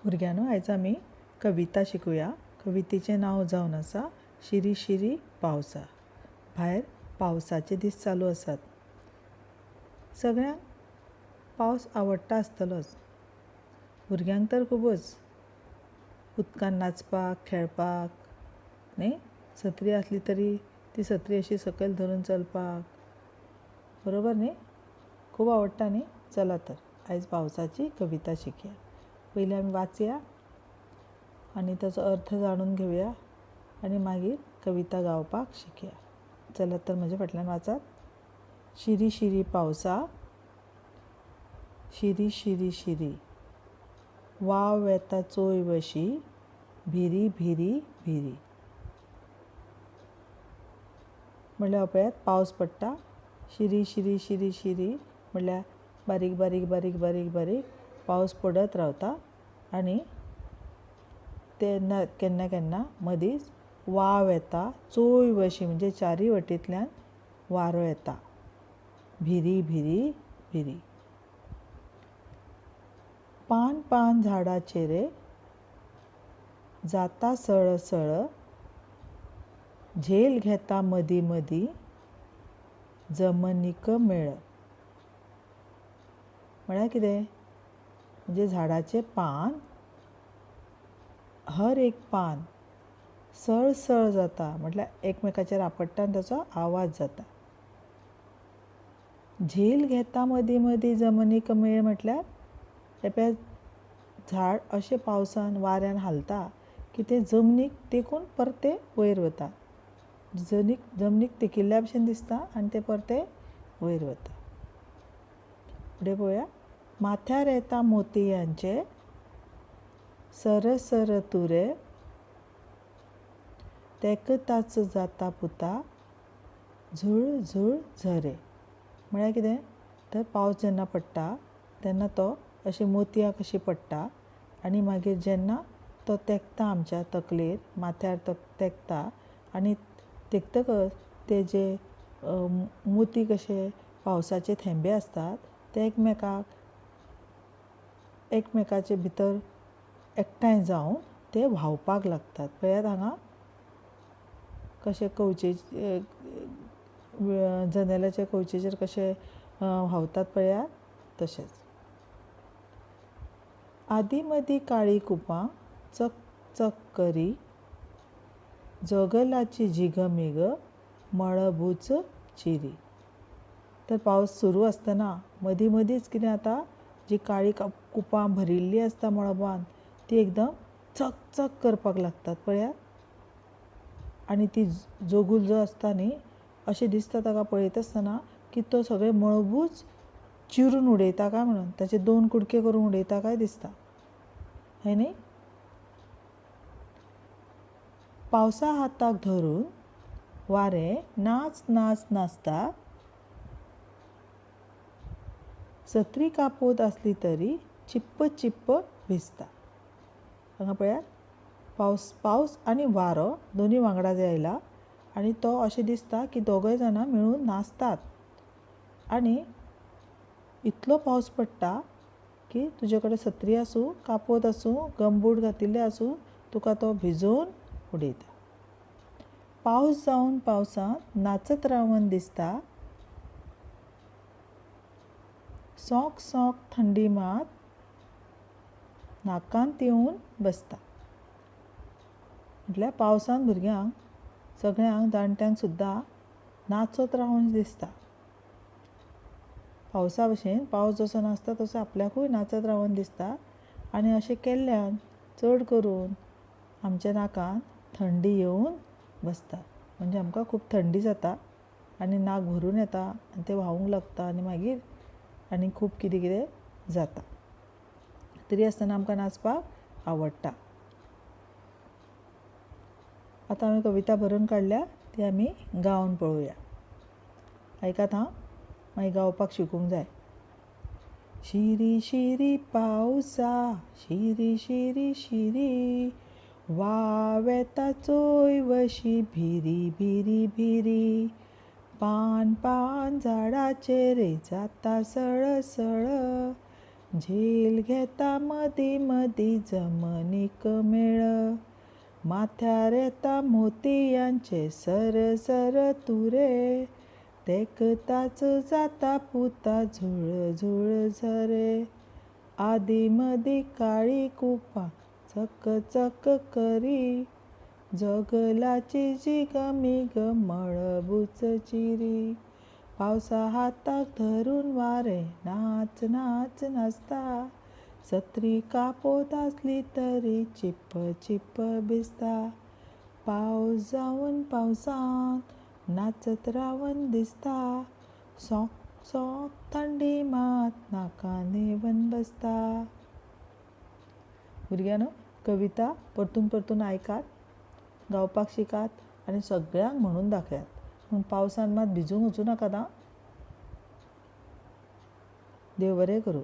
भुरग्यांनो, आयज आमी कविता शिकूया. कवितेचें नांव जावन आसा शिरी शिरी पावसा. भायर पावसाचे दीस चालू आसात. सगळ्यांक पावस आवडटा आसतलोच, भुरग्यांक तर खुबूच. उदकान नाचपाक, खेळपाक न्ही, सत्री आसली तरी ती सत्री अशी सकयल धरून चलपाक, बरोबर न्ही? खूब आवडटा न्ही? चला तर आयज पावसाची कविता शिकया. पयलीं आमी वाचया आनी ताचो अर्थ जाणून घेवया आनी मागीर कविता गावपाक शिकया. चला तर म्हज्या फाटल्यान वाचात. शिरी शिरी पावसा, शिरी शिरी शिरी, वाव येता चोय वशी, भिरी भिरी भिरी. म्हणल्यार पळयात पावस पडटा, शिरी शिरी शिरी शिरी म्हणल्यार बारीक बारीक बारीक बारीक बारीक पावस पडत रावता आनी तेन्ना केन्ना केन्ना मदींच वाव येता चोय वशी, म्हणजे चारूय वटेंतल्यान वारो येता, भिरी भिरी भिरी. पान पान झाडाचेर जाता सळसळ, झेल घेता मदीं मदीं जमनीक मेळ. म्हळ्यार कितें? म्हणजे झाडाचें पान, हर एक पान सळसळ जाता, म्हटल्यार एकमेकाचेर आपडटा आनी ताचो आवाज जाता. झेल घेता मदीं मदीं जमनीक मेळ म्हटल्यार हें पळय झाड अशें पावसान वाऱ्यान हालता की तें जमनीक तेकून परतें वयर वता. जमनीक तेकिल्ल्या भशेन दिसता आनी तें परतें वयर वता. फुडें पळोवया. माथ्यार येता मोतयांचे सरसर तुरे, तेकताच जाता पुता झुळ झुळ झरे. म्हळ्यार कितें? तर पावस जेन्ना पडटा तेन्ना तो अशें मोतयां कशीं पडटा आनी मागीर जेन्ना तो तेंकता आमच्या तकलेर, माथ्यार तेंकता आनी तेकतकच ते जे मोती कशे पावसाचे थेंबे आसतात ते एकमेकाचे भितर एकठांय जावन ते व्हांवपाक लागतात. पळयात हांगा कशे कवचे, जनेलाचे कवचेचेर कशे व्हांवतात पळयात, तशेंच. आदीं मदीं काळीं कुपां चक चक करी, जोगलाची झिगमीग मळबूच चिरी. तर पावस सुरू आसतना मदीं मदींच कितें जाता, जी काळी कुपां भरिल्लीं आसता मळबान ती एकदम चक चक करपाक लागतात पळयात. आनी ती जोगूल जो आसता न्ही, अशें दिसता ताका पळयता आसतना की तो सगळें मळबूच चिरून उडयता काय म्हणून, ताचे दोन कुडके करून उडयता काय दिसता, हय न्ही? पावसा हाताक धरून वारें नाच नाच नाचता, सत्री कापोत आसली तरी चिप्प चिप्प भिजता. हांगा पळयात पावस आनी वारो दोनूय वांगडा आयला आनी तो अशें दिसता की दोगूय जाणां मेळून नाचतात आनी इतलो पावस पडटा की तुजे कडेन सत्री आसूं, कापोत आसूं, गमबूट घातिल्ले आसूं, तुका तो भिजोवन उडयता. पावस जावन पावसांत नाचत रावन दिसता, सोंक सोंक थंडी मात नाकांत येवन बसता. म्हटल्यार पावसान भुरग्यांक सगळ्यांक जाणट्यांक सुद्दां नाचत रावन दिसता. पावसा भशेन पावस जसो नाचता तसो आपल्याकूय नाचत रावन दिसता आनी अशें केल्ल्यान चड करून आमच्या नाकांत थंडी येवन बसता. म्हणजे आमकां खूब थंडी जाता आनी नाक भरून येता आनी तें व्हांवूंक लागता आनी मागीर आनी खूब कितें कितें जाता. तरी आसतना आमकां नाचपाक आवडटा. आतां आमी कविता बरोवन काडल्या ती आमी गावन पळोवया. आयकात हां, मागीर गावपाक शिकूंक जाय. शिरी शिरी पावसा, शिरी शिरी शिरी, वाव येता चोय वशी, भिरी भिरी भिरी, पान पान झाडाचेर जाता सळसळ, झेल घेता मदीं मदीं जमनीक मेळ. माथ्यार येता मोतयांचे सर सर तुरे. तेकताच जाता पुता झुळ झुळ झरे. आदी मदीं काळीं कुपां चक चक करी. जगलाची जिगमीग मळबूच चिरी. पावसा हाताक धरून वारें नाच नाच नाचता. सत्री कापोत आसली तरी चिप्प चिप्प भिजता. पावस जावन पावसांत नाचत रावन दिसता. सोक सोक थंडी मात नाका नेवन बसता. भुरग्यांनो, कविता परतून परतून आयकात, गावपाक शिकात आनी सगळ्यांक म्हणून दाखयात. पूण पावसान मात भिजूंक वचूं नाकात आं. देव बरें करूं.